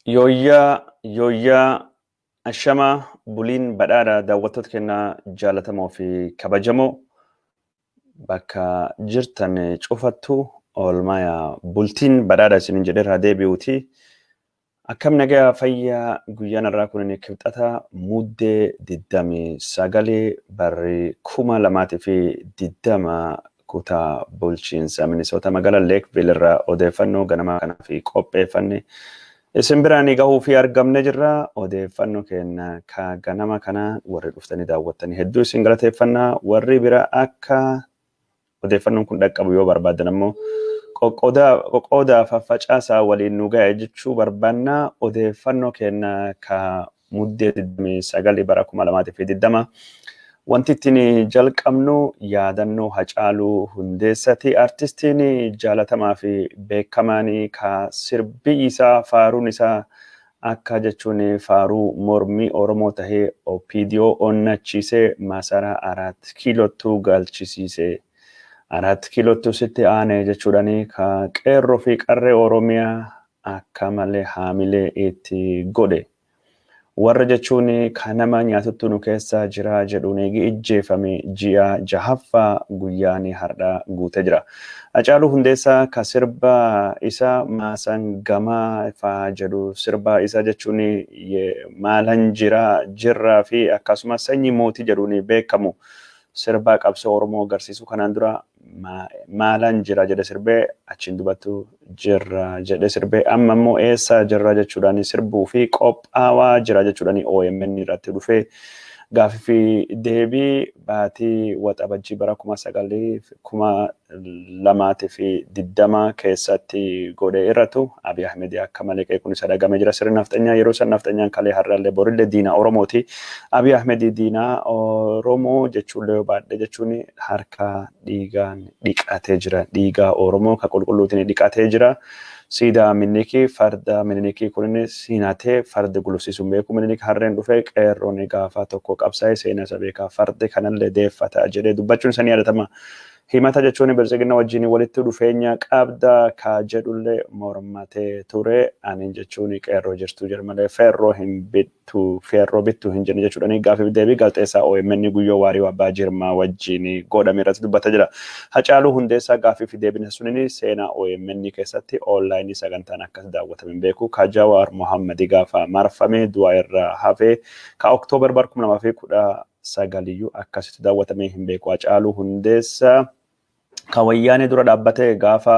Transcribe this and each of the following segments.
Yooyyaa yooyyaa, ashamaa, buliin badhaadha daawwattoota kennaa jaalatamoo fi kabajamoo bakka jirtan cufattu, oolmaa bultiin badhaadha isinin jedheerraa deebi'uuti. Akkam, nagaa fayyaa? Guyyaan irraa kun Kibxata Muddee 29 barri 2020, kutaa bulchiinsa Minisoota magaalaa Leekviil irraa odeeffannoo ganamaa kanaa fi qopheeffanne isin biraan gahuu fi argamne jirra. Odeeffannoo keenya ka ganama kana warri dhuftanii daawwattanii hedduu isin galateeffannaa. Warri bira akka odeeffannoon kun dhaqqabu yoo barbaadan ammoo qoqqoodaa faffacaasaa waliin nu ga'e jechuu barbaannaa. Odeeffannoo keenya ka Muddee 29 bara 2020 wanti ittiin jalqabnu yaadannoo Hacaaluu Hundeessati. Artistiin jaalatamaa fi beekamaan ka sirbi isaa, faaruun isaa akka jechuun faaruu mormii Oromoo tahee OPDO onnachiisee masaraa Araat Kiilottuu galchisiise. Araat Kiilottuu sitti aane jechuudhaan ka qeerroo fi qarree Oromiyaa akka malee haamilee itti godhe. Warra jechuun kan nama nyaatuttu nu keessa jira jedhuun eegi ijjeefame ji'a jahaffaa guyyaan har'a guutee jira. Hacaaluu Hundeessaa ka sirba isaa maasan gamaa faa jedhu, sirba isaa jechuun maalan jira jirraa fi akkasumas sanyii mootii jedhuun beekamu, sirba qabsoo Oromoo agarsiisu kanaan dura maalan jira jedhe sirbee, achiin dubattu jirra jedhe sirbee, amma immoo eessa jirra jechuudhaan sirbuu fi qophaawaa jira jechuudhaan OMN irratti dhufee gaafii fi deebii baatii Waxabajjii bara 2020 keessatti godhe irrattu Abiy Ahmed akka malee qeequun isa dhagame jira. Sirni nafxanyaa yeroo san nafxanyaan kalee har'allee borillee diina Oromooti. Abiy Ahmed diina Oromoo jechuullee yoo baadhe jechuun harka dhiigaan dhiqatee jira. Dhiigaa Oromoo ka qulqulluutiin dhiqatee jira. Siidaa Minilikii, farda Minilikii kunin siinatee farda gulufsiisuun beeku. Minilik harreen dhufee, qeerroon gaafa tokko qabsaa'ee seenaa isa beekaa, fardi kanallee deeffata jedhee dubbachuun isa ni yaadatama. Himata jechuun Biltsiginna wajjin walitti dhufeenya qabda ka jedhullee mormatee ture. Ani jechuun qeerroo jirtu jedhu malee feerroo hin bittu, feerroo bittu hin jenne jechuudhaan gaafiif deebii gaazexeessaa OMN Guyyoo Waarii Abbaa Jirmaa wajjin godhame irratti dubbata jira. Hacaaluu Hundeessaa gaafiif deebiin suniin seenaa OMN keessatti onlaayinii sagantaan akkas daawwatame hin beeku. Ka Jawaar Mohammadi gaafa marfame du'a irraa hafee ka Oktoobar bara 2019iyyuu akkasitti daawwatamee hin beeku. Hacaaluu Hundeessaa ka Wayyaanee dura dhaabbatee gaafa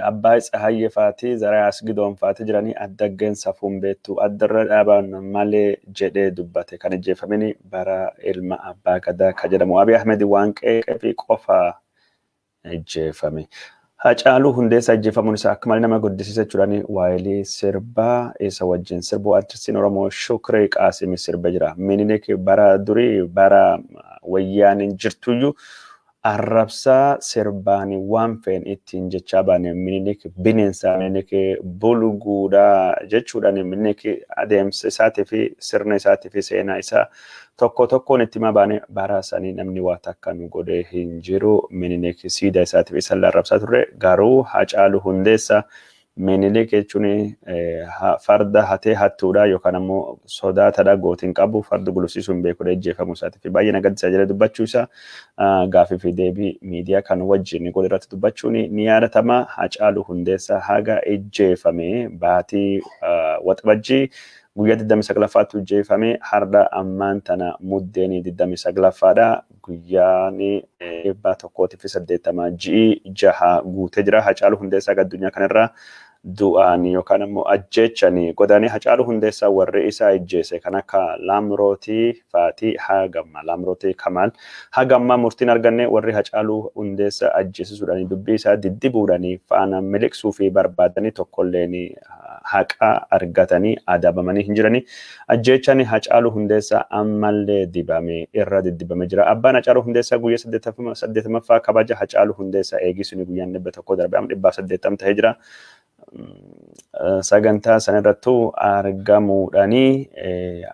Abbaay Tsahayyee faati Zaraa Asgidoon faati jiranii addaggeen safuun beektu addarra dhaaban malee jedhee dubbate kan ijjeefamini bara ilma abbaa gadaa ka jedhamu Abiy Ahmed waan qeeqee fi qofa ijjeefame. Hacaaluu Hundeessaa ijjeefamuun isaa akka malee nama guddisiisa jechuudhaan waayilii sirbaa isa wajjin sirbuu artistiin Oromoo Shukree Qaasimii sirba jira. Minilik bara durii bara Wayyaaniin jirtuyyuu arrabsaa sirbaan waan feen ittiin jechaa baane. Minilik bineensa, Minilik bulguudha jechuudhaan Minilik adeemsa isaatii fi sirna isaatii fi seenaa isaa tokko tokkoon itti himaa baane. Bara sanii namni waa takka nu godhee hin jiru. Minilik siidaa isaatiif isa arrabsaa turre. Garuu Hacaaluu Hundeessaa Minilik jechuun farda hatee hattuudha yookaan ammoo sodaatadha, gootiin qabu, farda gulufsiisuu hin beekudha, ijjeefamuu isaatiif baay'ee na gaddisa jedhee dubbachuu isaa gaafii fi deebii miidiyaa kan wajjin godhe irratti dubbachuun ni yaadatama. Hacaaluu Hundeessaa haga ijjeefame baatii Waxabajjii guyyaa 29ffaatti ijjeefame. Har'a ammaan tana Muddeen 29ffaadha. Guyyaan 180 ji'i jaha guutee jira. Hacaaluu Hundeessaa addunyaa kanarraa du'aan yookaan ammoo ajjeechan godaanee. Hacaaluu Hundeessaa warri isaa ijjeese kan akka Laamrootii Faatii hagamma Laamrootii Kamaal hagamma murtiin arganne. Warri Hacaaluu Hundeessaa ajjeesisuudhaan dubbii isaa diddibuudhaan faana miliqsuu fi barbaadanii tokkolleen haqa argatanii adabamanii hin jirani. Ajjeechaan Hacaaluu Hundeessaa ammallee dibame irra diddibame jira. Abbaan Hacaaluu Hundeessaa guyyaa 80ffaa kabaja Hacaaluu Hundeessaa eegisuni guyyaan 100 darbe amma 180 ta'ee jira. Sagantaa sanarrattuu argamuudhaanii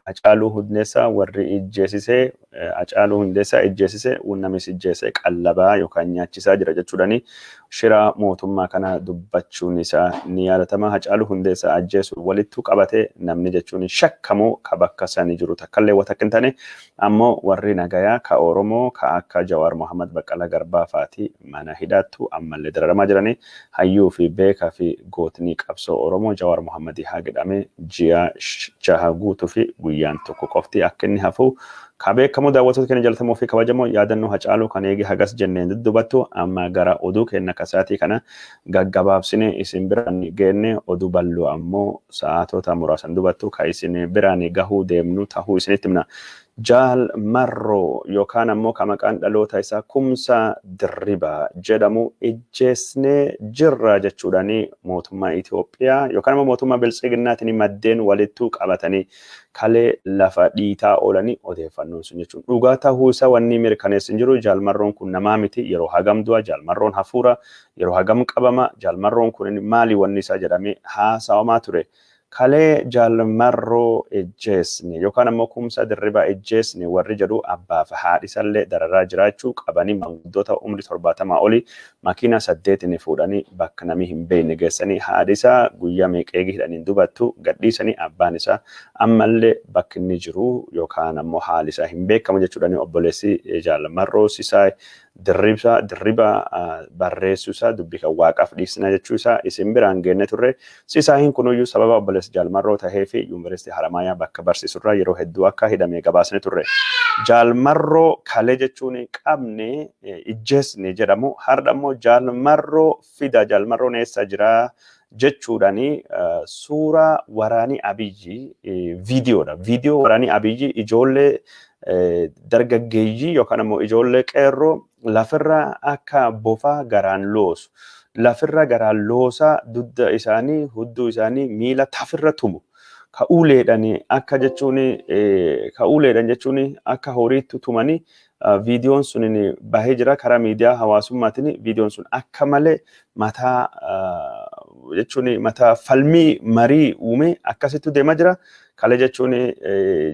Hacaaluu Hundeessaa warri ijjeesisee Hacaaluu Hundeessaa ijjeesise namis ijjeese qallabaa yookaan nyaachisaa jira jechuudhani shira mootummaa kana dubbachuun isaa ni yaadatama. Hacaaluu Hundeessaa ajjeesuun walittu qabate namni jechuun shakkamu ka bakka sani jiru takkallee wata hin taane, ammoo warri nagayaa ka Oromoo ka akka Jawaar Mohammad, Baqqalaa Garbaa faati mana hidhaattu ammallee dararamaa jiranii. Hayyuu fi beekaa fi gootni qabsoo Oromoo Jawaar Mohammad haa jedhame ji'a 6 guutuu fi guyyaan tokko qofti akka inni hafu ka beekamu. Daawwattoota keenya jaallatamoo fi kabajamoo, yaadannoo Hacaaluu kan eegi hagas jenneen duddubattu, amma gara oduu keenya kasaatii kana gaggabaabsine isin biraan geenne. Oduu bal'oo ammoo sa'aatota muraasan dubattu ka isin biraan gahuu deemnu tahuu isinitti himna. Jaal Marroo yookaan ammoo ka maqaan dhaloota isaa Kumsaa Dirribaa jedhamu ijjeesnee jirra jechuudhaani mootummaa Itoophiyaa yookaan ammoo mootummaa Biltsiginnaatiin maddeen walittuu qabatanii kalee lafa dhiitaa oolanii. Odeeffannoon sun jechuun dhugaa tahuu isaa wanni mirkaneessu hin jiru. Jaal Marroon kun namaa miti, yeroo hagam du'a, Jaal Marroon hafuura, yeroo hagam qabama, Jaal Marroon kun maali wanni isaa jedhamee haasawamaa ture. Kalee Jaal Marroo ejjeesne yookaan ammoo Kumsaa Dirribaa ejjeesne warri jedhu abbaa fi haadhisallee dararaa jiraachuu qabanii, manguddoota umrii 70 olii makiinaa saddeetiin fuudhanii bakka namni hin beekne geessanii, haadhisaa guyyaa meeqeegi hidhaniin dubattu gadhiisanii, abbaan isaa ammallee bakki inni jiru yookaan ammoo haali isaa hin beekamu jechuudhaan obboleessi Jaal Marroo Sisaay Dirribsaa Dirribaa barreessuu isaa, dubbii kan waaqaaf dhiisna jechuu isaa isin biraan geenne turre. Sisaahiin kunuyyuu sababa obboleessi Jaal Marroo tahee fi Yuunivarsiitii Haramaayaa bakka barsiisurraa yeroo hedduu akka hidhame gabaasne turre. Jaal Marroo kalee jechuun qabne ijjeesne jedhamu, har'a immoo Jaal Marroo fida, Jaal Marroon eessa jira jechuudhaani suuraa waraanii Abiyyi viidiyoodha. Viidiyoo waraanii Abiyyi ijoollee dargaggeeyyii yookaan ammoo ijoollee qeerroo lafirra akka bofaa garaan loosu, lafirra garaan loosaa, dugda isaanii, hudduu isaanii, miila tafirra tumu. Ka uleedhaan akka jechuun, ka uleedhaan jechuun akka horiitti tumanii viidiyoon sun bahee jira karaa miidiyaa hawaasummaatiin. Viidiyoon sun akka malee mataa jechuun mataa falmii marii uume akkasittu deemaa jira. Kale jechuun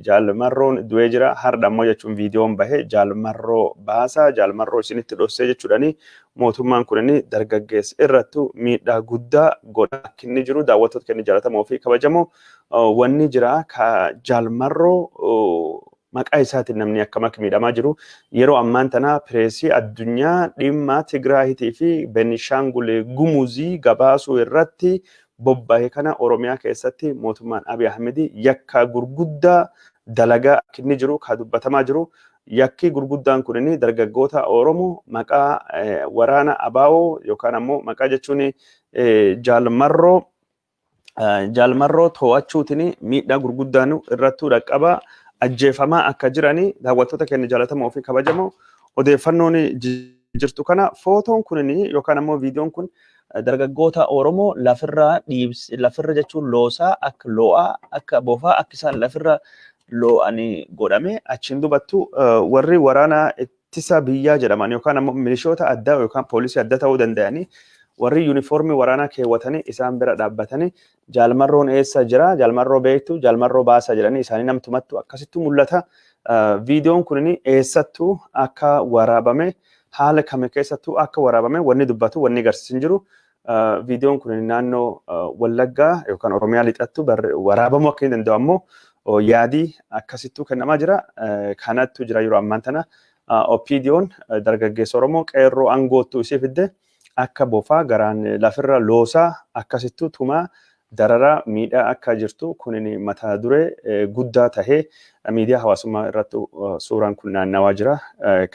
Jaal Marroon du'ee jira. Har'a ammoo jechuun viidiyoon bahee Jaal Marroo baasaa, Jaal Marroo isinitti dhossee jechuudhaani mootummaan kun dargaggeessa irrattu miidhaa guddaa godha akka inni jiru. Daawwattoota keenya jaallatamoo fi kabajamoo, wanni jira ka Jaal Marroo maqaa isaatiin namni akkam akka miidhamaa jiru. Yeroo ammaan tana pireesii addunyaa dhimma Tigraahitii fi Benishaangul Gumuzii gabaasuu irratti bobba'e kana Oromiyaa keessatti mootummaan Abiy Ahmed yakka gurguddaa dalagaa akka inni jiru ka dubbatamaa jiru. Yakki gurguddaan kun dargaggoota Oromoo maqaa waraana ABO yookaan ammoo maqaa jechuun Jaal Marroo to'achuutiin miidhaa gurguddaan irrattuu dhaqqabaa, ajjeefamaa akka jiranii. Daawwattoota keenya jaallatamoo fi kabajamoo, odeeffannoon jirtu kana. Footoon kun yookaan ammoo viidiyoon kun dargaggoota Oromoo lafirraa dhiibs, lafirra jechuun loosaa, akka loo'aa, akka bofaa akka isaan lafirra loo'anii godhame. Achiin dubattu warri waraana ittisa biyyaa jedhaman yookaan ammoo milishoota addaa yookaan poolisii adda ta'uu danda'anii, warri yuunifoormii waraanaa keewwatanii isaan bira dhaabbatanii, "Jaal Marroon eessa jira? Jaal Marroo beektu? Jaal Marroo baasaa" jedhanii isaanii namtumattu akkasittu mul'ata. Viidiyoon kun eessattuu akka waraabame, haala kame keessattuu akka waraabame wanni dubbatu, wanni agarsiisu hin jiru. Viidiyoon kun naannoo Wallaggaa yookaan Oromiyaa lixattu waraabamuu akka hin danda'u ammoo yaadii akkasittuu kennamaa jira. Kanattu jira yeroo ammaan tana. OPDO'n dargaggeessa Oromoo qeerroo aangoottuu isii fidde akka bofaa garaan lafirra loosaa akkasittuu tumaa, dararaa, miidhaa akka jirtu kunin mata duree guddaa tahee miidiyaa hawaasummaa irratti suuraan kun naannawaa jira.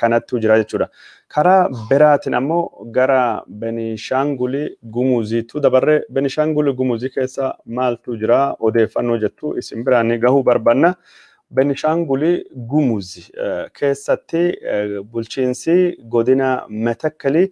Kanattu jira jechuudha. Karaa biraatiin ammoo gara Benishaangul Gumuziitu dabarree, Benishaangul Gumuzii keessa maaltu jira odeeffannoo jettu isin biraan gahuu barbaanna. Benishaangul Gumuz keessatti bulchiinsi godina Metekkelii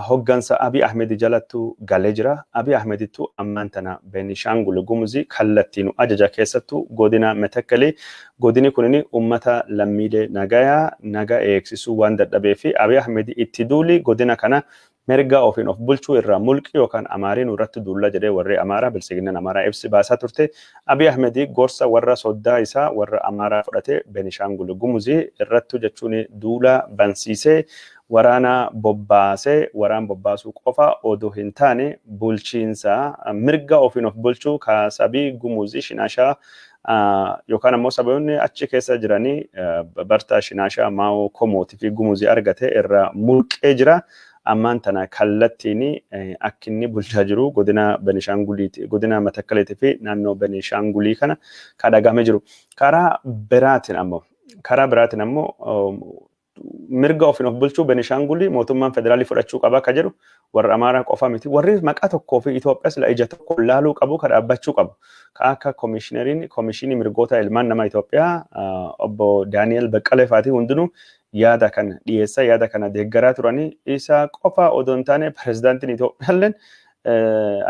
hoggansa Abiy Ahmed jalattu galee jira. Abiy Ahmedittu ammaan tana Benishaangul Gumuzii kallattiin ajaja, keessattuu godina Metekkelii. Godini kunin uummata lammiilee nagayaa naga eegsisuu waan dadhabee fi Abiy Ahmed itti duuli godina kana Mirga ofiin of bulchuu irraa mulqi yookaan Amaarii nurratti duulla jedhee warri Amaaraa, Biltsiginnaan Amaaraa ibsi baasaa turte. Abiy Ahmedii gorsa warra soddaa isaa warra Amaaraa fudhatee Benishaangul Gumuzii irrattu jechuun duula bansiisee waraana bobbaasee, waraan bobbaasuu qofa odoo hin taane bulchiinsa mirga ofiin of bulchuu ka sabii Gumuzii, Shinaashaa yookaan ammoo saboonni achi keessa jiranii Bartaa, Shinaashaa, Maa'oo, Komootii fi Gumuzii argate irraa mulqee jira. Ammaan tana kallattiin akka inni bulchaa jiru godina Benishaanguliiti, godina Matakkaleetii fi naannoo Benishaangulii kana kan dhagahame jiru. Karaa biraatiin ammoo mirga ofiin of bulchuu Benishaangulii mootummaan federaalii fudhachuu qaba akka jedhu warra Amaaraa qofa miti. Warri maqaa tokkoo fi Itoophiyaas ija tokko laaluu qabu, ka dhaabbachuu qabu. Ka akka koomishineriin koomishinii mirgoota ilmaan namaa Itoophiyaa obbo Daani'el Baqqalee fa'aatii hundinuu yaada kana dhiyeessa, yaada kana deeggaraa turanii. Isa qofa odoo hin taane pirezidaantiin Itoophiyaalleen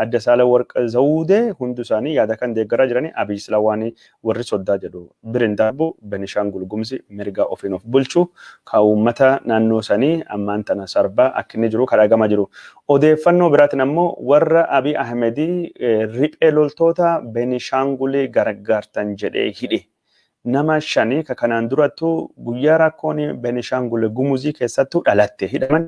adda Saalawarq Zawudee hundi isaanii yaada kan deeggaraa jiranii. Abiy Silawaan warri soddaa jedhu birin darbu Benishaangul Gumzi mirga ofiin of bulchu ka uummata naannoo sanii ammaan tana sarbaa akka inni jiru kadhagama jiru. Odeeffannoo biraatiin ammoo warra Abiy Ahmedii riphee loltoota Benishaangulii gargaartan jedhee hidhe. Nama shani ka kanaan durattu guyyaa rakkoon Benishaangul Gumuzii keessattuu dhalatte hidhaman,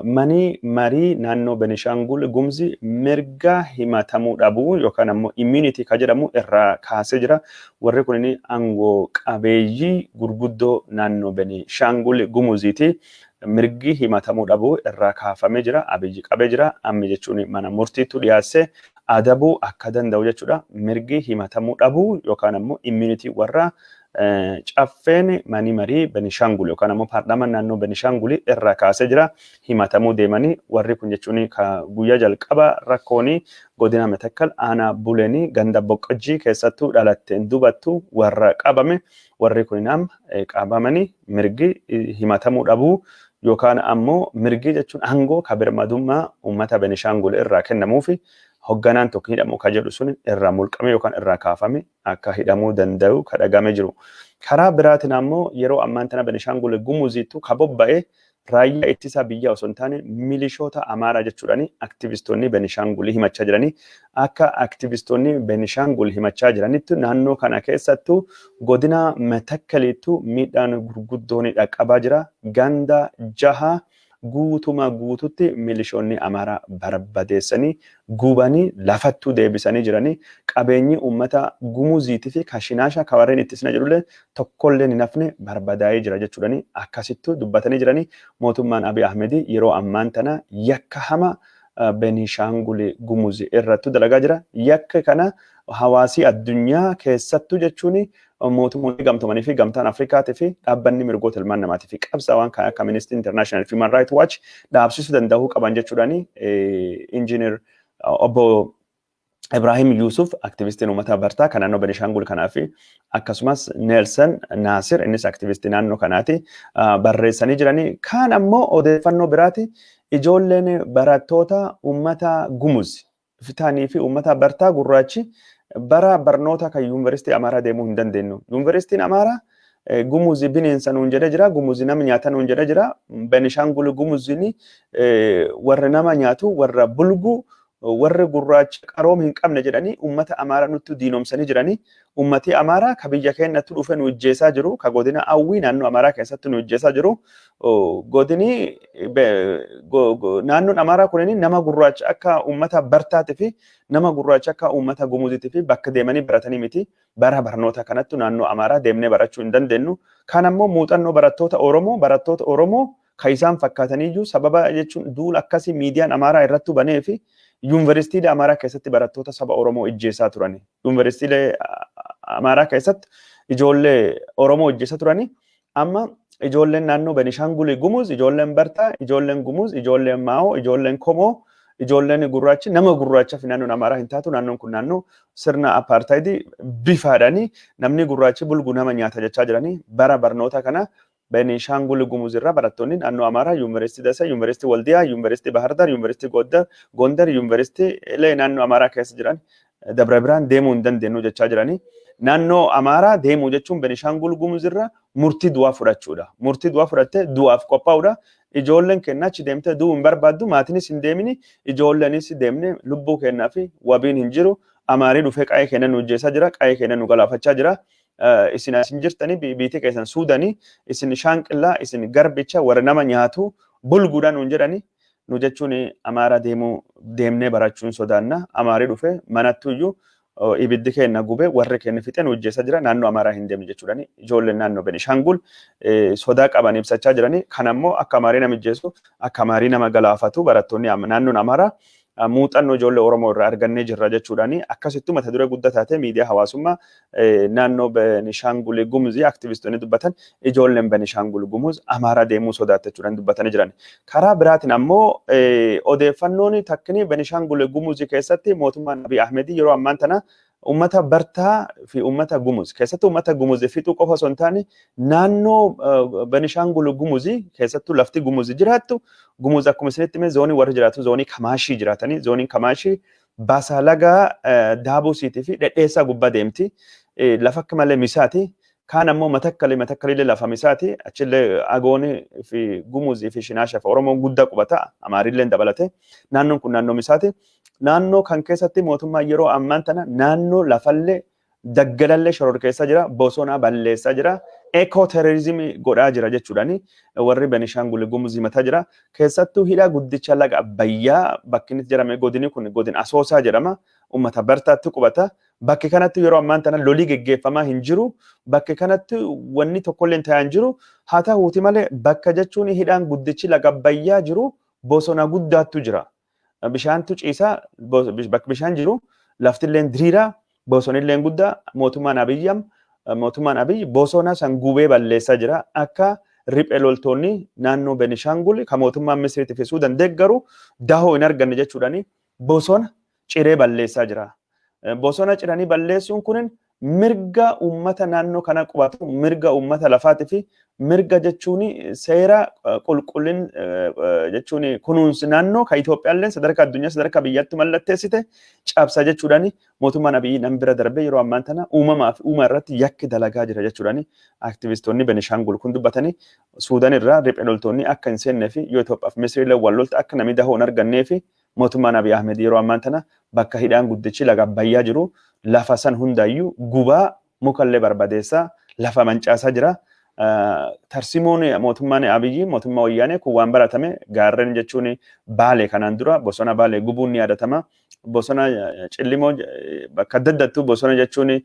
manii marii naannoo Benishaangul Gumzi mirga himatamuu dhabuu yookaan ammoo immunity ka jedhamu irraa kaasee jira. Warri kun aangoo qabeeyyii gurguddoo naannoo Benishaangul Gumuziiti. Mirgi himatamuu dhabuu irraa kaafamee jira. Abiyyi qabee jira. Ammi jechuun mana murtiitu dhiyaessee adabuu akka danda'u jechuudha. Mirgi himatamuu dhabuu yookaan ammoo immunity warra caffeen manii marii Benishaangul yookaan ammoo paarlaamaan naannoo Benishaangul irraa kaasee jira. Himatamuu deemanii warri kun jechuun guyyaa jalqaba rakkoon godina Metakkal aanaa Buleenii ganda Boqqojjii keessattuu dhalatteen dubattu warra qabame. Warri kun amma qabamanii mirgi himatamuu dhabuu yookaan ammoo mirgi jechuun aangoo kabirmadummaa uummata Benishaangul irraa kennamuufi hogganaan tokko hidhamu ka jedhu sun irraa mulqame yookaan irraa kaafame akka hidhamuu danda'u ka dhagame jiru. Karaa biraatiin ammoo yeroo ammaan tana Benishaangul Gumuziittu ka bobba'e raayyaa ittisa biyyaa osoo hin taane milishoota Amaaraa jechuudhaan aktivistoonni Benishaangul himachaa jiranii. Akka aktivistoonni Benishaangul himachaa jiranitti, naannoo kana keessattuu godina Matakkaliittu miidhaan gurguddoon dhaqqabaa jira. Ganda jaha guutuma guututti milishoonni Amaaraa barbadeessanii, gubanii, lafattuu deebisanii jiranii. Qabeenyi uummata Gumuziitii fi Kashinaasha ka warreen ittisna jedhullee tokkollee hin hafne barbadaa'ee jira jechuudhani akkasittuu dubbatanii jiranii. Mootummaan Abiy Ahmedii yeroo ammaan tana yakka hama Benishaangul Gumuz irrattu dalagaa jira. Yakka kana hawaasii addunyaa keessattuu jechuun mootummoonni gamtoomanii fi Gamtaan Afrikaatii fi dhaabbanni mirgoota ilmaan namaatii fi qabsaawaan kan akka Amnesty International fi Human Rights Watch dhaabsisuu danda'uu qaban jechuudhaani injiinar obbo Ibrahim Yusuf, aktivistiin uummata Bartaa kan naannoo Benishaangul kanaa, fi akkasumas Neelsan Naasir, innis aktivistii naannoo kanaati, barreessanii jiranii. Kaan ammoo odeeffannoo biraati, ijoolleen barattoota uummata Gumuz ta'anii fi uummata Bartaa gurraachi bara barnoota kan yuunivarsiitii Amaaraa deemuu hin dandeenyu. Yuunivarsiitiin Amaaraa Gumuzi bineensa nuun jedhee jira. Gumuzi nama nyaata nuun jedhee jira. Benishaangul Gumuziin warra nama nyaatu, warra bulgu, warri gurraacha qaroom hin qabne jedhanii uummata Amaaraa nutti diinomsanii jiranii. Uummati Amaaraa ka biyya keenyatti dhufe nu ijjeesaa jiru, ka godina Awwii naannoo Amaaraa keessatti nu ijjeesaa jiru. Godini naannoon Amaaraa kunin nama gurraacha akka uummata Bartaatii fi nama gurraacha akka uummata Gumuziitii fi bakka deemanii baratanii miti. Bara barnoota kanatti naannoo Amaaraa deemnee barachuu hin dandeenyu. Kan ammoo muuxannoo barattoota Oromoo kan isaan fakkaataniyyuu sababa jechuun duula akkasii miidiyaan Amaaraa irratti banee fi yuunivarsiitiilee Amaaraa keessatti barattoota saba Oromoo ijjeessaa turani. Yuunivarsiitiilee Amaaraa keessatti ijoollee Oromoo ijjeessaa turani. Amma ijoolleen naannoo Benishaangul Gumuz, ijoolleen Bartaa, ijoolleen Gumuz, ijoolleen Maa'oo, ijoolleen Komoo, ijoolleen gurraachi nama gurraacha fi naannoon Amaaraa hin taatu. Naannoon kun naannoo sirna apartaayidii bifaadhaani namni gurraachi bulgu nama nyaata jechaa jiranii. Bara barnoota kana Benishaangul Gumuz irraa barattoonni naannoo Amaaraa Yuunivarsiitii Dasee, Yuunivarsiitii Waldiyaa, Yuunivarsiitii Bahardar, Yuunivarsiitii Gondar, Yuunivarsiitii naannoo Amaaraa keessa jiran Dabra Birhaan deemuu hin dandeenyu jechaa jiranii. Naannoo Amaaraa deemuu jechuun Benishaangul Gumuz irra murtii du'aa fudhachuudha. Murtii du'aa fudhattee du'aaf qophaa'uudha. Ijoolleen keenya achi deemtee du'uu hin barbaaddu. Maatiinis hin deemini, ijoolleenis deemne lubbuu keenyaa fi wabiin hin jiru. Amaarii dhufee qa'ee keenya nu ajjeesaa jira, qa'ee keenya nu galaafachaa jira. Isin asin jirtanii biitii keessan Suudanii, isin shaanqillaa, isin garbicha warra nama nyaatu bulguudha nuun jedhani. Nu jechuun Amaara deemuu deemnee barachuun sodaanna. Amaarii dhufee manattuyyuu ibiddi keenya gubee warri keenya fixee nu ajjeesaa jira, naannoo Amaaraa hin deemne jechuudhani. Ijoolleen naannoo Benishaangul sodaa qaban ibsachaa jirani. Kanammoo akka Amaarii nama ajjeesu, akka Amaarii nama galaafatu barattoonni naannoon Amaaraa muuxannoo ijoollee Oromoo irraa argannee jirra jechuudhani. Akkasittuu mata duree guddaa taatee miidiyaa hawaasummaa naannoo Benishaangul Gumuzii aktivistoonni dubbatan, ijoolleen Benishaangul Gumuz Amaaraa deemuu sodaatte jechuudhaan dubbatanii jiran. Karaa biraatiin ammoo odeeffannoon takkini Benishaangul Gumuzii keessatti mootummaan Abiy Ahmed yeroo ammaan tana uummata Bartaa fi uummata Gumuz, keessattuu uummata Gumuz fixuu qofa osoo hin taane, naannoo Benishaangul Gumuzii keessattuu lafti Gumuz jiraattu, Gumuz akkuma isinitti hime zoonii warri jiraatu zoonii Kamaashii jiraatanii, zooniin Kamaashii Baasalagaa, Daabusiitii fi Dhedheessaa gubbaa deemti. Lafa akka malee misaati. Kaan ammoo Matakkalii, Matakkaliillee lafa misaati. Achillee Agoonii fi Gumuzii fi Shinaashaa fi Oromoon guddaa qubata. Amaarillee dabalate. Naannoon kun naannoo misaati. Naannoo kan keessatti mootummaan yeroo ammaan tana naannoo lafallee daggalallee shororkeessaa jira, bosona balleessaa jira, eco terrorism godhaa jira jechuudhaani warri Benishaangul Gumuz himataa jira. Keessattuu hidha guddicha laga Abbayyaa bakki inni jedhame, godini kun godin Asoosaa jedhama. Uummata Bartaatti qubata. Bakki kanatti yeroo ammaan tana lolii geggeeffamaa hin jiru. Bakki kanatti wanni tokkollee hin ta'aa hin jiru. Haa ta'uuti malee bakka jechuun hidhaan guddichi laga Abbayyaa jiru bosona guddaattu jira. Bishaantu ciisaa, bakki bishaan jiru laftilleen diriiraa, bosonilleen guddaa. Mootummaan Abiyyi bosona san gubee balleessaa jira. Akka riphee loltoonni naannoo Benishaangul kan mootummaan Misiriitii fi Suudan deeggaru dahoo hin arganne jechuudhaani bosona ciree balleessaa jira. Bosona ciranii balleessuun kunin mirga uummata naannoo kana qubatu, mirga uummata lafaatii fi mirga jechuun seera qulqullin jechuun kunuunsi naannoo kan Itoophiyaallee sadarkaa addunyaa sadarkaa biyyaatti mallatteessite cabsa jechuudhaan mootummaan Abiyyi nan bira darbee yeroo ammaan tana uumamaa fi uumaa irratti yakki dalagaa jira jechuudhaan aktivistoonni Benishaangul kun dubbatanii. Suudaan irraa riphee loltoonni akka hin seennee fi yoo Itoophiyaa fi Misiriillee wal lolta akka namni dahoo hin argannee fi mootummaan Abiy Ahmed yeroo ammaan tana bakka hidhaan guddichi laga Abbayyaa jiru lafa san hundaayyuu gubaa, mukallee barbadeessaa, lafa mancaasaa jira. Tarsimoon mootummaan Abiyyi, mootummaa Wayyaanee kun waan baratame. Gaarreen jechuun Baalee kanaan dura bosona Baalee gubuun ni yaadatama. Bosona Cillimoo, bakka adda addattuu bosona jechuun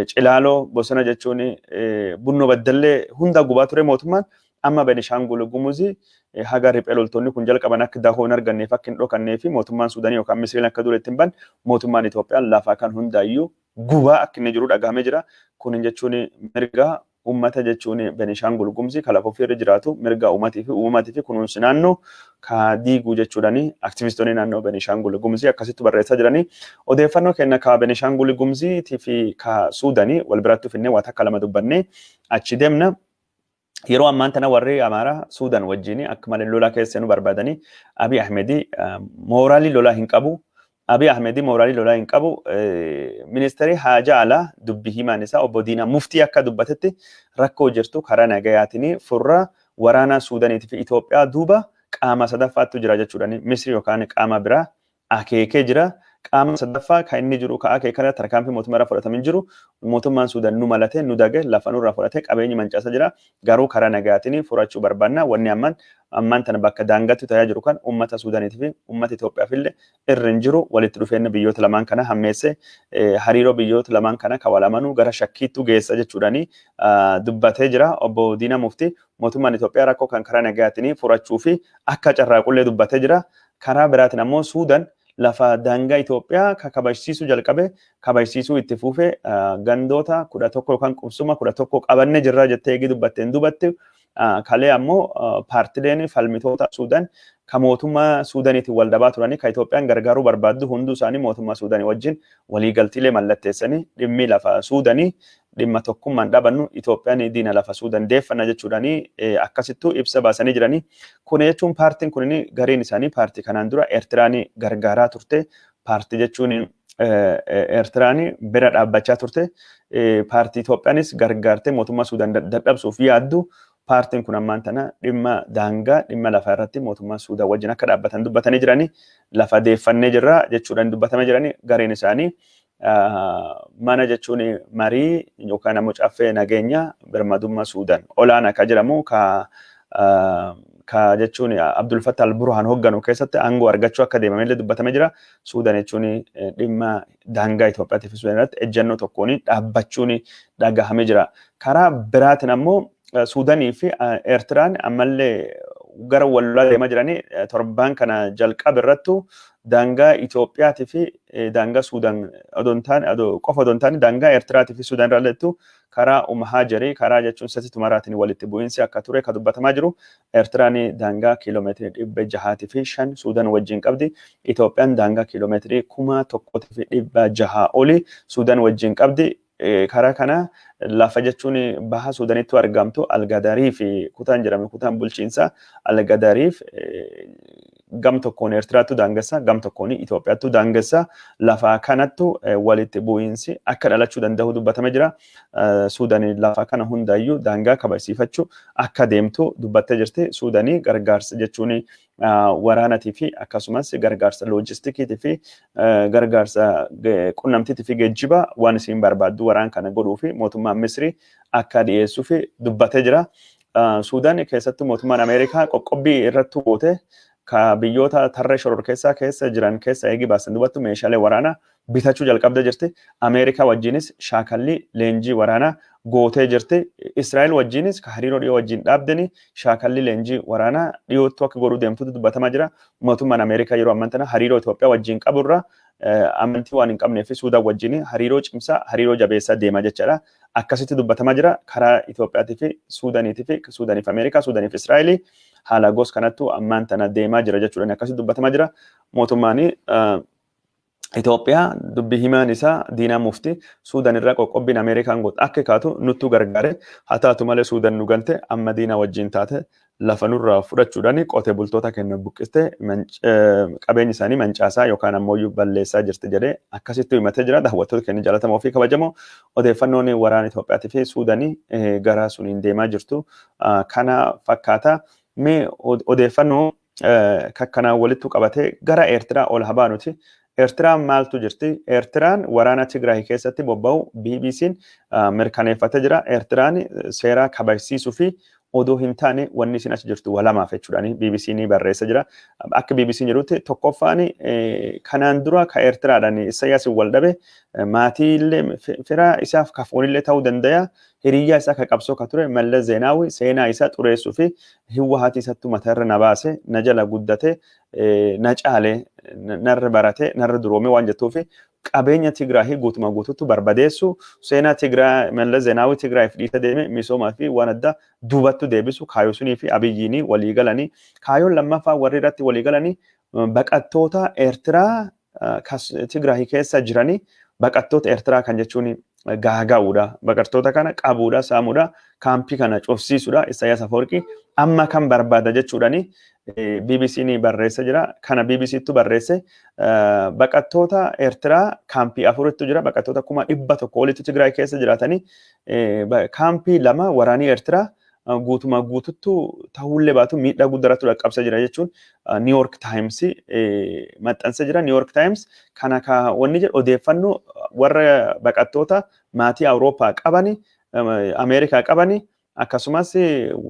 Cilaaloo, bosona jechuun Bunnoo Baddallee hunda gubaa ture mootummaan. Amma Benishaangul Gumuzii haga riphee loltoonni kun jalqaban akka dahoo hin arganneef, akka hin dhokannee fi mootummaan Suudanii yookaan Misiriin akka dura ittiin ban mootummaan Itoophiyaa lafa kan hundaayyuu gubaa akka inni jiru dhagahamee jira. Kun jechuun mirga uummata jechuun Benishaangul Gumuzii kan lafa ofiirra jiraatu mirga uummatii fi uumamaatii fi kunuunsi naannoo ka diiguu jechuudhaani aktivistoonni naannoo Benishaangul Gumuzii akkasitti barreessaa jiranii. Odeeffannoo kenna ka Benishaangul Gumuziitii fi ka Suudanii wal biratti finnee waa takka lama dubbannee achi deemna. Yeroo ammaan tana warri Amaaraa Suudaan wajjin akka malee lolaa keessa nu barbaadanii. Abiy Ahmed mooraalii lolaa hin qabu. Abiy Ahmed mooraalii lolaa hin qabu. Ministeerri haajaa alaa dubbii himaan isaa obbo Diinaa Muftii akka dubbatetti, rakkoo jirtu karaa nagayaatiin furra, waraana Suudaaniitii fi Itoophiyaa duuba qaama sadaffaattu jira jechuudhaan Misri yookaan qaama biraa akeekee jira. Qaama sadaffaa kan inni jiru ka akeekana tarkaanfii mootummaa irraa fudhatamin jiru. Mootummaan Suudaan nu malatee nu dage, lafa nurraa fudhatee qabeenyi mancaasa jira. Garuu karaa nagayaatiin furachuu barbaanna. Wanni ammaan ammaan tana bakka daangattu tayaa jiru kan uummata Suudaaniitii fi uummata Itoophiyaaf illee irra hin jiru. Walitti dhufeenya biyyoota lamaan kana hammeesse, hariiroo biyyoota lamaan kana kan wal amanuu gara shakkiittu geessa jechuudhaani dubbatee jira. Obbo Diinaa Muftii mootummaan Itoophiyaa rakkoo kan karaa nagayaatiin furachuu fi akka carraaqullee dubbatee jira. Karaa biraatiin ammoo Suudaan lafa daangaa Itoophiyaa ka kabajsiisuu jalqabe kabajsiisuu itti fufe, gandoota 11 yookaan qubsuma 11 qabanne jirra jettee eegii dubbatteen duubatti, kalee ammoo paartileen falmitoota Suudaan ka mootummaa Suudaaniitiin wal dhabaa turanii ka Itoophiyaan gargaaruu barbaaddu hunduu isaanii mootummaa Suudaanii wajjin waliigaltiilee mallatteessanii, dhimmi lafa Suudaanii dhimma tokkummaan dhabannu, Itoophiyaan diina, lafa Suudaan deeffanna jechuudhaanii akkasittuu ibsa baasanii jiranii. Kun jechuun paartiin kun gariin isaanii paartii kanaan dura Eertiraan gargaaraa turte. Paartii jechuun Eertiraan bira dhaabbachaa turte. Paartii Itoophiyaanis gargaartee mootummaa Suudaan dadhabsuuf yaaddu. Paartiin kun ammaan tana dhimma daangaa, dhimma lafaa irratti mootummaa Suudaan wajjin akka dhaabbatan dubbatanii jiranii, lafa deeffannee jirra jechuudhaan dubbatamee jiranii. Gareen isaanii mana jechuun marii yookaan ammoo caffee nageenya birmadummaa Suudaan olaanaa ka jedhamu ka jechuun Abdul Fattah al-Burhaan hoogganu keessatti aangoo argachuu akka deemamellee dubbatamee jira. Suudaan jechuun dhimma daangaa Itoophiyaatii fi Suudaan irratti ejjennoo tokkoon dhaabbachuun dhagahamee jira. Karaa biraatiin ammoo Suudaanii fi Eertiraan ammallee gara wal lolaa deemaa jiranii. Torbaan kana jalqaba irrattu daangaa Itoophiyaatii fi daangaa Suudaan odoo hin taane, qofa odoo hin taane, daangaa Eertiraatii fi Suudaan irralleettu karaa Umhaajarii, karaa jechuun Sati Tumaraatiin walitti bu'iinsi akka ture ka dubbatamaa jiru. Eertiraan daangaa kiiloomeetirii 605 Suudaan wajjin qabdi. Itoophiyaan daangaa kiiloomeetirii 1600 olii Suudaan wajjin qabdi. Karaa kana lafa jechuun baha Suudaanittu argamtu Algadarii fi kutaan jedhame, kutaan bulchiinsa Algadariif, gam tokkoon Eertiraattu daangessa, gam tokkoon Itoophiyaattu daangessa. Lafa kanattu walitti bu'iinsi akka dhalachuu danda'u dubbatamee jira. Suudaanii lafa kana hundaayyuu daangaa kabajsiifachuu akka deemtu dubbattee jirti. Suudaanii gargaarsa jechuun waraanatii fi akkasumas gargaarsa loojistikiitii fi gargaarsa qunnamtiitii fi geejjiba waan isin barbaaddu waraan kana godhuu fi mootummaan Misrii akka dhiyeessuu fi dubbatee jira. Suudaan keessattuu mootummaan Ameerikaa qoqqobbii irratti goote ka biyyoota tarree shororkeessaa keessa jiran keessa eegi baasan dubattu meeshaalee waraanaa bitachuu jalqabdee jirti. Ameerikaa wajjinis shaakallii leenjii waraanaa gootee jirti. Israa'el wajjinis ka hariiroo dhiyoo wajjin dhaabdeni shaakallii leenjii waraanaa dhiyoottu akka godhuu deemtutu dubbatamaa jira. Mootummaan Ameerikaa yeroo ammaan tana hariiroo Itoophiyaa wajjin qaburra amantii waan hin qabnee fi Suudaan wajjin hariiroo cimsaa, hariiroo jabeessaa deema jechaadha. Akkasitti dubbatamaa jira karaa Itoophiyaatii fi Suudaaniitii fi Suudaaniif Ameerikaa, Suudaaniif Israa'elii haala gos kanattu ammaan tana deemaa jira jechuudha. Akkasitti dubbatamaa jira. Mootummaan Itoophiyaa dubbi himaan isaa Diinaa Mufti Suudaan irraa qoqqobbiin Ameerikaan goote akka kaatu nuttu gargaare, haa taatu malee Suudaan nu gante, amma diinaa wajjin taate lafa nurraa fudhachuudhaan qotee bultoota keenya buqqistee qabeenya isaanii mancaasaa yookaan ammoo balleessaa jirti jedhee akkasitti himatee jira. Daawwattoota keenya jaallatamoo fi kabajamoo, odeeffannoon waraana Itoophiyaatii fi Suudaanii gara suniin deemaa jirtu kana fakkaata. Mee odeeffannoo kakkanaan walittu qabatee gara Eertiraa ol haa baanuti. Eertiraan maaltu jirti? Eertiraan waraana Tigraay keessatti bobba'u BBC'n mirkaneeffatee jira. Eertiraan seera kabajsiisuu fi odoo hin taane wanni isin achi jirtu walamaaf jechuudhaan BBC'n barreessa jira. Akka BBC'n jedhutti, tokkoffaan kanaan dura ka Eertiraadhaan Isayyaas wal dhabe maatiillee fira isaaf kafoonillee ta'uu danda'a. Hiriyyaa isaa ka qabsoo ka ture Mallas Zeenaawi seenaa isaa xureessuu fi Hiwwahaati isattu matarra na baase, na jala guddate, na caale, narra barate, narra duroome waan jettuufi qabeenya Tigraahii guutuma guututti barbadeessu, seenaa Tigraay Mallas Zeenaawii Tigraayiif dhiisa deeme misoomaa fi waan adda duubattu deebisu kaayoo sunii fi Abiyyiin walii galanii. Kaayoon lammaffaa warri irratti walii galanii baqattoota Eertiraa Tigraahii keessa jiranii, baqattoota Eertiraa kan jechuun gaaga'uudha. Baqattoota kana qabuudha, saamuudha, kaampii kana cufsiisuudha. Isaayyaas Afawarqii amma kan barbaada jechuudhaani BBC'n barreessa jira. Kana BBC'ttu barreesse. Baqattoota Eertiraa kaampii afurittu jira. Baqattoota 100,000 olitti Tigraay keessa jiraatanii kaampii lama waraanii Eertiraa guutumaa guututtu ta'ullee baatu miidhaa guddaa irratti dhaqqabsa jira jechuun New York Times maxxansa jira. New York Times kana ka wanni jedhu odeeffannoo warra baqattoota maatii Awurooppaa qabani, Ameerikaa qabani, akkasumas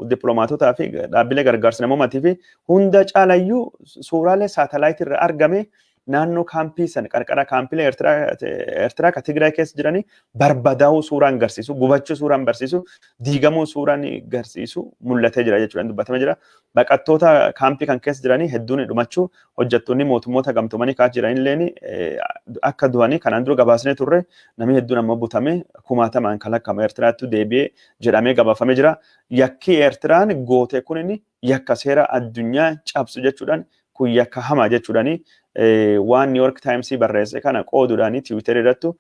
dippiloomaatotaa fi dhaabbilee gargaarsa namoomaatii fi hunda caalayyuu suuraalee saatalaayitii irra argame naannoo kaampii san qarqara kaampiilee Eertiraa ka Tigraay keessa jiranii barbadaa'uu suuraan garsiisu, gubachuu suuraan barsiisu, diigamuu suuraan garsiisu mul'atee jira jechuudha, dubbatamee jira. Baqattoota kaampii kan keessa jiranii hedduun dhumachuu, hojjettoonni mootummoota gamtoomanii kaas jiranillee akka du'anii kanaan dura gabaasnee turre. Namni hedduun ammoo butame, kumaatamaan kan lakkaa'amu Eertiraatti deebi'ee jedhamee gabaafamee jira. Yakki Eertiraan goote kunin yakka seera addunyaa cabsu jechuudhaan, kun yakka hamaa jechuudhaan waan New York Times barreesse kana qooduudhaan Twitter irrattu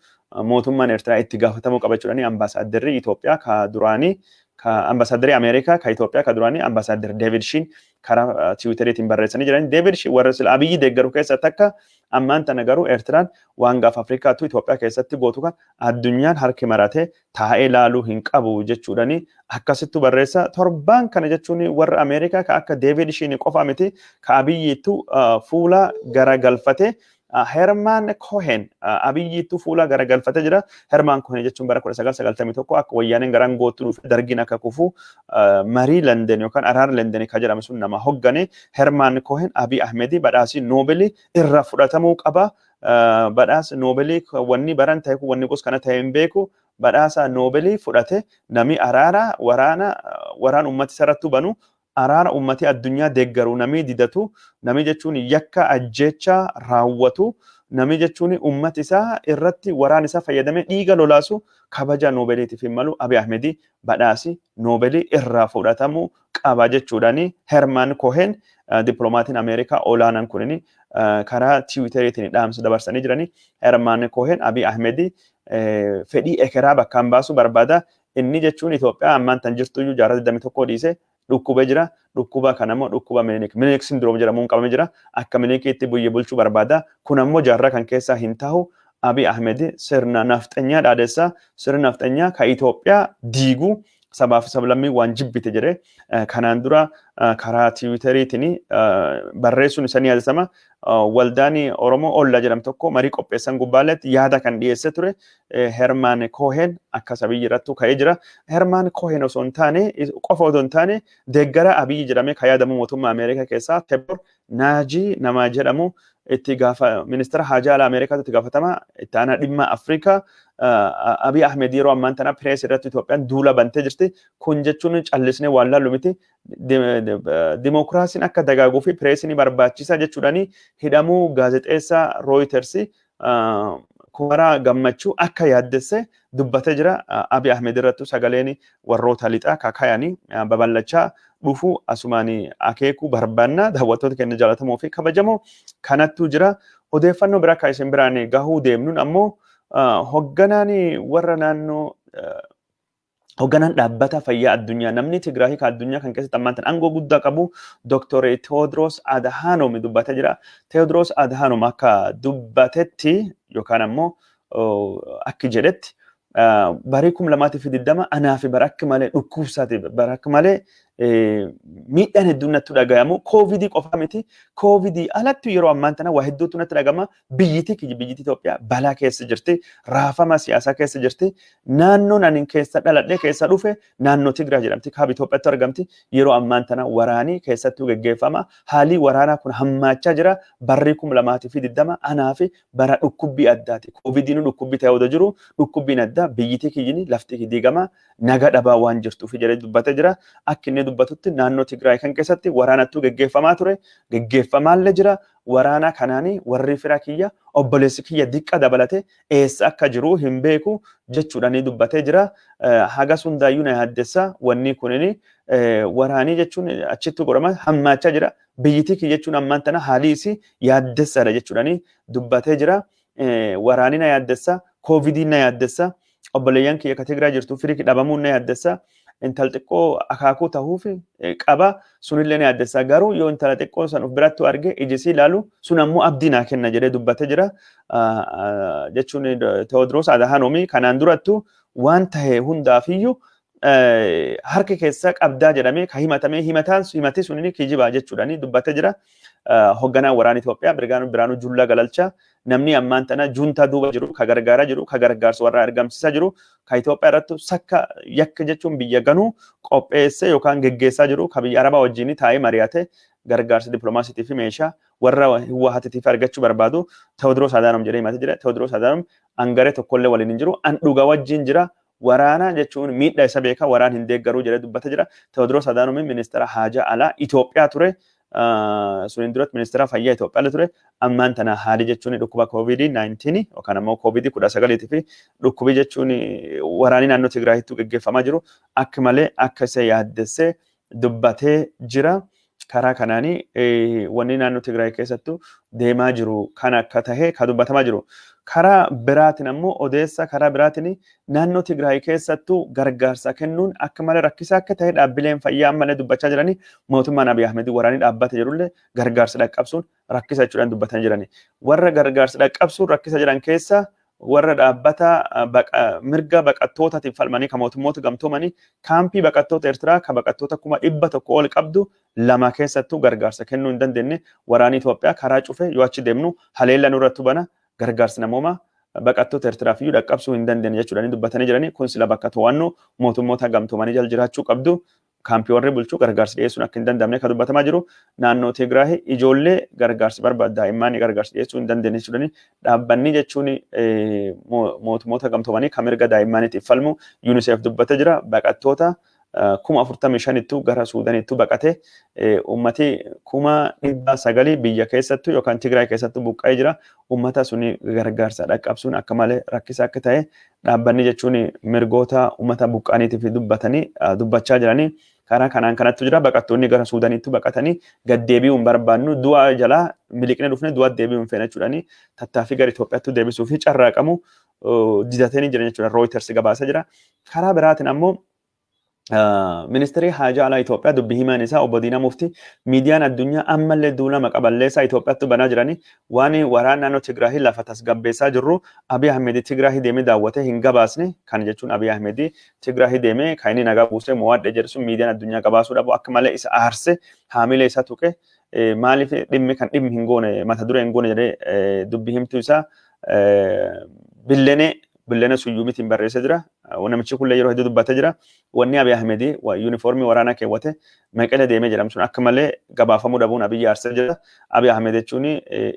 mootummaan Eertiraa itti gaafatamuu qaba jechuudhaan ambaasaaddarri Itoophiyaa ka duraanii, ka ambaasaaddarri Ameerikaa ka Itoophiyaa ka duraanii ambaasaadder David Shin karaa Twitteriitiin barreessanii jiran. David Shin warra sila Abiyyi deeggaru keessa takka. Ammaan tana garuu Eertiraan waan gaafa Afrikaattu Itoophiyaa keessatti gootu kan addunyaan harki maratee taa'ee laaluu hin qabu jechuudhani akkasittu barreessa. Torbaan kana jechuun warra Ameerikaa ka akka Deevid Shiini qofa miti ka Abiyyiittu fuula garagalfate. Hermaan Kohen Abiyyiittu fuula garagalfatee jira. Hermaan Kohen jechuun bara 1991 akka Wayyaaneen garaan gootu dhufe, Dargiin akka kufu marii London yookaan araara London kan jedhamu sun nama hoggane. Hermaan Kohen Abiy Ahmedi badhaasii Noobelii irraa fudhatamuu qaba. Badhaasa Noobelii wanni baran ta'e kun wanni gos kana ta'e hin beeku. Badhaasa Noobelii fudhate nami araara waraana waraan ummati sarrattu banu, araara ummati addunyaa deeggaru namii didatu, namii jechuun yakka ajjeechaa raawwatu, namii jechuun ummati isaa irratti waraan isaa fayyadamee dhiiga lolaasu kabaja Noobeliitiif hin malu. Abiy Ahmedii badhaasi Noobelii irraa fudhatamuu qaba jechuudhaani Herman Cohen, dippiloomaatiin Ameerikaa olaanaan kunin, karaa Tiwiiteriitiin dhaamsa dabarsanii jiranii. Herman Cohen Abiy Ahmedii fedhii ekeraa bakkaan baasuu barbaada. Inni jechuun Itoophiyaa ammaan tan jirtuyyuu jaarraa 21 dhiisee dhukkubee jira. Dhukkuba kanammoo dhukkuba Minilik, Minilik syndrome jedhamuun qabamee jira. Akka Minilikiitti biyya bulchuu barbaada. Kun ammoo jaarraa kan keessaa hin tahu. Abiy Ahmed sirna nafxanyaa dhaadessa. Sirna nafxanyaa ka Itoophiyaa diigu sabaaf sablammii waan jibbite jedhee kanaan dura karaa Tiwiiteriitiin barreessuun isa ni yaadatama. Waldaan Oromoo Olla jedhamu tokko marii qopheessan gubbaaletti yaada kan dhiyeessee ture Hermaan Koohen akka Abiyyi irrattuu ka'ee jira. Hermaan Koohen osoo hin taane qofa osoo hin taane deeggara Abiyyi jedhamee kan yaadamu mootummaa Ameerikaa keessaa Tebor Naajii nama jedhamu, itti gaafa ministeera haajaa alaa Ameerikaatti itti gaafatama itti aanaa dhimma Afrikaa, Abiy Ahmed yeroo ammaan tana pirees irratti Itoophiyaan duula bantee jirti. Kun jechuun callisnee waan laallu miti. Dimookiraasiin akka dagaaguu fi pireesiin barbaachisa jechuudhaani hidhamuu gaazexeessaa Reuters Kumaraa Gammachuu akka yaaddesse dubbatee jira. Abiy Ahmed irrattu sagaleen warroota lixaa kakayanii babal'achaa dhufu asumaan akeekuu barbaanna. Daawwattoota keenya jaallatamoo fi kabajamoo, kanattu jira. Odeeffannoo biraa kan isin biraan gahuu deemnuun ammoo hogganaan warra naannoo, hogganaan dhaabbata fayyaa addunyaa, namni Tigraahii kan addunyaa kan keessatti ammaan tan aangoo guddaa qabu, Dr. Tewoodiroos Adhanom dubbatee jira. Tewoodiroos Adhanom akka dubbatetti yookaan ammoo akki jedhetti, barii 2020 anaa fi bara akka malee dhukkubsaati, bara akka malee miidhaan hedduun natti dhagayamu. Koovidii qofa miti, koovidii alatti yeroo ammaan tana waa hedduutu natti dhagama. Biyyiti kiyya, biyyiti Itoophiyaa balaa keessa jirti, raafama siyaasaa keessa jirti. Naannoon ani keessa dhaladhee keessa dhufe naannoo Tigraay jedhamti, kaaba Itoophiyaatti argamti. Yeroo ammaan tana waraanii keessattuu geggeeffama. Haalii waraanaa kun hammaachaa jira. Barrii 2020 anaa fi bara dhukkubbii addaati. Koovidiin dhukkubbii ta'ee odoo jiru, dhukkubbiin addaa biyyiti kiyyini lafti diigama naga dhabaa waan jirtuuf jedhee dubbatee jira. Akka inni dubbatutti naannoo Tigraay kan keessatti waraanattuu geggeeffamaa ture, geggeeffamaallee jira. Waraana kanaanii warri fira kiyya, obboleessi kiyya diqqa dabalate eessa akka jiru hin beeku jechuudhaan dubbatee jira. Hagas hundaayyuu na yaaddessa wanni kunini, waraanii jechuun achitti godhama hammaachaa jira. Biyyittii kiyya jechuun ammaan tana haalii isii yaaddessaadha jechuudhaan dubbatee jira. Waraanii na yaaddessa, koovidiin na yaaddessa, obboleeyyan kiyya ka Tigraay jirtu firii dhabamuun na yaaddessa. Intal xiqqoo akaakuu tahuuf qaba, sunillee na yaaddessa. Garuu yoo intala xiqqoo san of biratti arge, iji isii ilaalu sun ammoo abdii naa kenna jedhee dubbatee jira. Jechuun Tewoodiroos Adhaanoomii kanaan durattu waan tahe hundaafiyyuu harka keessa qabdaa jedhamee ka himatamee, himataan himati sunini kijibaa jechuudhaan dubbatee jira. Hogganaan waraana Itoophiyaa Biraanuu Jullaa Galalchaa, namni ammaan tana juuntaa duuba jiru, ka gargaaraa jiru, ka gargaarsa warra argamsiisaa jiru, ka Itoophiyaa irratti sakka yakka jechuun biyya ganuu qopheessee yookaan geggeessaa jiru, ka biyya Arabaa wajjin taa'ee mari'ate gargaarsa dippiloomaasiitii fi meeshaa warra Hiwaahatiitiif argachuu barbaadu Tewoodiroos Adaanom jedhee himatee jira. Tewoodiroos Adaanom angaree tokkollee waliin hin jiru. An dhuga wajjin jira. Waraana jechuun miidhaa isa beeka, waraan hin deeggaruu jedhee dubbata jira. Tewoodiroos Adaanom ministeera haajaa alaa Itoophiyaa ture. Suniin duratti ministeera fayyaa Itoophiyaa ture. Ammaan tana haali jechuun dhukkuba COVID-19 yookaan ammoo COVID-19 fi dhukkubi jechuun waraanni naannoo Tigraayitti geggeeffamaa jiru akka malee akka isa yaaddessee dubbatee jira. Karaa kanaanii wanni naannoo Tigraay keessattuu deemaa jiru kan akka tahe kan dubbatamaa jiru. Karaa biraatiin ammoo, odeessa karaa biraatiin, naannoo Tigraay keessattuu gargaarsa kennuun akka malee rakkisaa akka ta'e dhaabbileen fayyaa ammallee dubbachaa jiranii, mootummaan Abiy Ahmed waraanii dhaabbate jedhullee gargaarsa dhaqqabsuun rakkisa jechuudhaan dubbatanii jirani. Warra gargaarsa dhaqqabsuun rakkisa jedhan keessa warra dhaabbata mirga baqattootaatiif falmanii kan Mootummoota Gamtoomanii kaampii baqattoota Eertiraa kan baqattoota 100,000 ol qabdu lama keessattuu gargaarsa kennuu hin dandeenye, waraanni Itoophiyaa karaa cufe, yoo achi deemnu haleella nurratti bana, gargaarsi namoomaa baqattoota Eertiraaf iyyuu dhaqqabsuu hin dandeenye jechuudhaan dubbatanii jiranii. Kun sila bakka to'annoo Mootummoota Gamtoomanii jala jiraachuu qabdu, kaampii warri bulchuu gargaarsi dhiyeessuun akka hin danda'amne kan dubbatamaa jiru. Naannoo Tigraay ijoollee gargaarsi barbaadu, daa'imman gargaarsi dhiyeessuu hin dandeenye jechuudhaan dhaabbanni jechuun Mootummoota Gamtoomanii kan mirga daa'immaniitiif falmu UNICEF dubbatee jira. Baqattoota 45,000ttu gara Suudaanittu baqate, ummati 900,000 biyya keessattu yookaan Tigraay keessattu buqqa'ee jira. Ummata suni gargaarsa dhaqqabsuun akka malee rakkisaa akka ta'e dhaabbanni jechuun mirgoota ummata buqqa'aniitiif dubbatanii dubbachaa jiranii. Karaa kanaan kanattu jira. Baqattoonni gara Suudaaniitti baqatanii gad deebi'uu hin barbaannu, du'a jalaa miliqnee dhufne du'a deebi'uu hin feene jechuudhaani tattaaffii gara Itoophiyaatti deebisuu fi carraaqamu didatanii jiran jechuudha. Reuters gabaasa jira. Karaa biraatiin ammoo Ministeerri Haajaa Alaa Itoophiyaa, dubbi himaan isaa obbo Diinaa Muftii, miidiyaan addunyaa ammallee duula maqa balleessaa Itoophiyaatti banaa jiranii, waan waraana naannoo Tigraahii lafa tasgabbeessaa jirru Abiy Ahmed Tigraahii deemee daawwatee hin gabaasne. Kana jechuun Abiy Ahmed Tigraahii deemee kan inni nagaa buusee mo'adhe jedhu sun miidiyaan addunyaa gabaasuu dhabu akka malee isa aarse, haamilee isa tuqe. Maaliif dhimmi kan dhimmi hin goone, mata duree hin goone jedhee dubbi himtuu isaa Billenee Suyyuumitiin barreessee jira. Namichi kunillee yeroo hedduu dubbatee jira. Wanni Abiy Ahmed yuunifoormii waraanaa keewwate Maqalee deemee jedhamu sun akka malee gabaafamuu dhabuun Abiy aarsee jira. Abiy Ahmed jechuun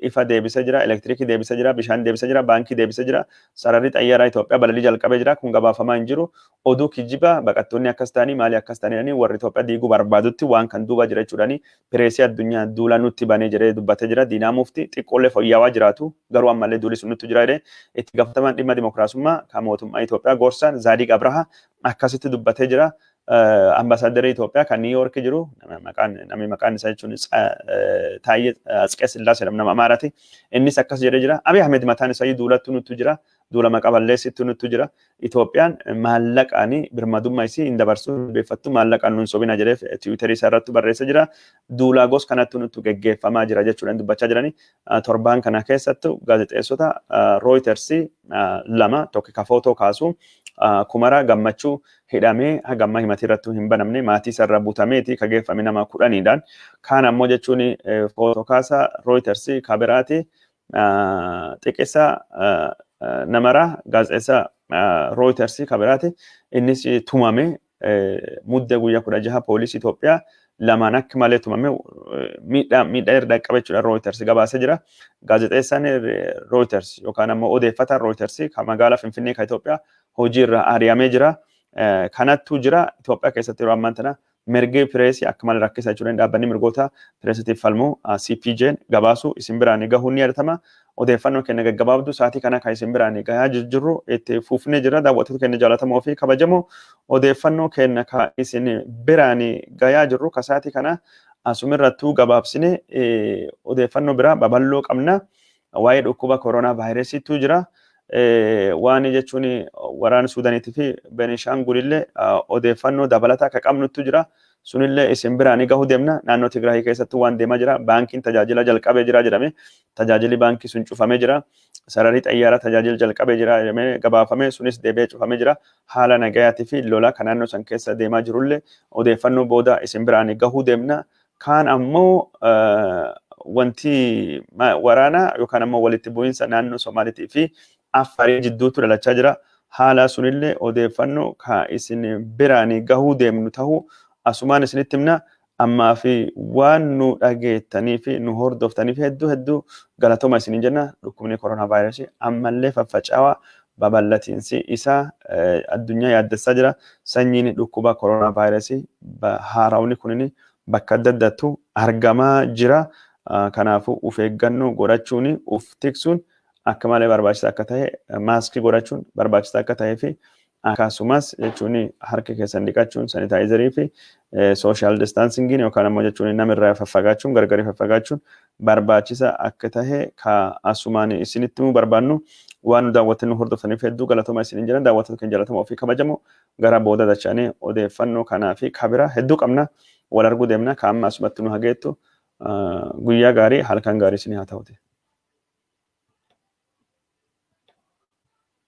ifa deebisee jira, elektirikii deebisee jira, bishaan deebisee jira, baankii deebisee jira, sararri xayyaaraa Itoophiyaa balalii jalqabee jira. Kun gabaafamaa hin jiru. Oduu kijiba baqattoonni akkas ta'anii, maali akkas ta'anii, warri Itoophiyaa diiguu barbaadutti waan kan duuba jira jechuudhaani pireesii addunyaa duula nutti banee jedhee dubbatee jira. Diinaa Mufti xiqqoollee fooyya'aa jiraatu garuu ammallee duuli sun nutti jira jedhee itti gaafatamaan dhimma dimokiraasummaa kan mootummaa Itoophiyaa gorsaan Zaadiq Abraha akkasitti dubbatee jira. Ambaasaaddarri Itoophiyaa kan Niw Yoork jiru, maqaan namni maqaan isaa jechuun Taayyee Atsqee Sillaasee jedhamu, nama Amaaraati. Innis akkas jedhee jira. Abiy Ahmed mataan isaa duulattu nutti jira. Duula maqa balleessittu nutti jira. Itoophiyaan maallaqaan birmadummaa isii hin dabarsu, beeffattu, maallaqaan nun sobina jedhee Tiwiiterii isaa irratti barreessee jira. Duulaa gos kanattu nutti geggeeffamaa jira jechuudhaan dubbachaa jirani. Torbaan kana keessattu gaazexeessota Reuters lama, tokko ka footoo kaasu Kumara Gammachuu hidhamee haga ammaa himatii irrattuu hin banamne, maatii isarraa butameeti ka geeffame nama 10dhaan. Kaan ammoo jechuun footoo kaasa Reuters ka biraati Xiqisa Namara, gaazexeessa Reuters ka biraati, innis tumame. Muddee guyyaa 16 poolisii Itoophiyaa lamaan akka malee tumame, miidhaa irra dhaqqabe jechuudha Reuters gabaasee jira. Gaazexeessaan Reuters yookaan ammoo odeeffataan Reuters kan magaalaa Finfinnee kan Itoophiyaa hojii irraa ari'amee jira. Kanattu jira. Itoophiyaa keessatti yeroo ammaan tana mirgi pireesii akka malee rakkisaa jechuudha. Dhaabbanni mirgoota pireesiitiif falmu CPJ'n gabaasu isin biraan gahuun ni yaadatama. Odeeffannoo keenya gaggabaabduu sa'aatii kana kan isin biraan gahaa jirru itti fufnee jira. Daawwattoota keenya jaallatamoo fi kabajamoo, odeeffannoo keenya kan isin biraan gahaa jirru ka sa'aatii kana asumirrattuu gabaabsine, odeeffannoo biraa babal'oo qabna. Waa'ee dhukkuba koronaa vaayirasiitu jira. Waan jechuun waraana Suudaaniitii fi Benishaangulillee odeeffannoo dabalataa akka qabnutu jira. Sunillee isin biraan gahuu deemna. Naannoo Tigraay keessattuu waan deemaa jira. Baankiin tajaajila jalqabee jira jedhame. Tajaajilli baankii sun cufamee jira. Sararri xayyaaraa tajaajila jalqabee jira jedhamee gabaafame. Sunis deebi'ee cufamee jira. Haala nagayaatii fi lola kan naannoo san keessa deemaa jirullee odeeffannoo booda isin biraan gahuu deemna. Kaan ammoo wanti waraana yookaan ammoo walitti bu'iinsa naannoo Somaaliitii fi Affarii jidduutti dhalachaa jira. Haala sunillee odeeffannoo ka isin biraan gahuu deemnu ta'uu asumaan isinitti himna. Ammaa fi waan nu dhageettanii fi nu hordoftaniif hedduu hedduu galatooma isiniin jenna. Dhukkubni koronaa vaayirasii ammallee faffaca'aa, babal'atiinsi isaa addunyaa yaaddessaa jira. Sanyiin dhukkuba koronaa vaayirasii haarawni kunin bakka adda addaattu argamaa jira. Kanaafuu of eeggannoo godhachuun, of tiksuun akka malee barbaachisaa akka ta'e, maaskii godhachuun barbaachisaa akka ta'ee fi Akkasumas jechuun harka keessan dhiqachuun, sanitizerii fi social distancingiin yookaan ammoo jechuun namirraa faffagaachuun, gargarii faffagaachuun barbaachisa akka tahe ka asumaan isinitti himuu barbaannu. Waan nu daawwattan, nu hordoftaniif hedduu galatooma isiniin jiran. Daawwattoota keenya jaallatamoo fi kabajamoo, gara booda dacha'anii odeeffannoo kanaa fi kabira hedduu qabna, wal arguu deemna. Ka amma asumatti nu hageettu guyyaa gaarii, halkan gaarii isinii haa ta'uti.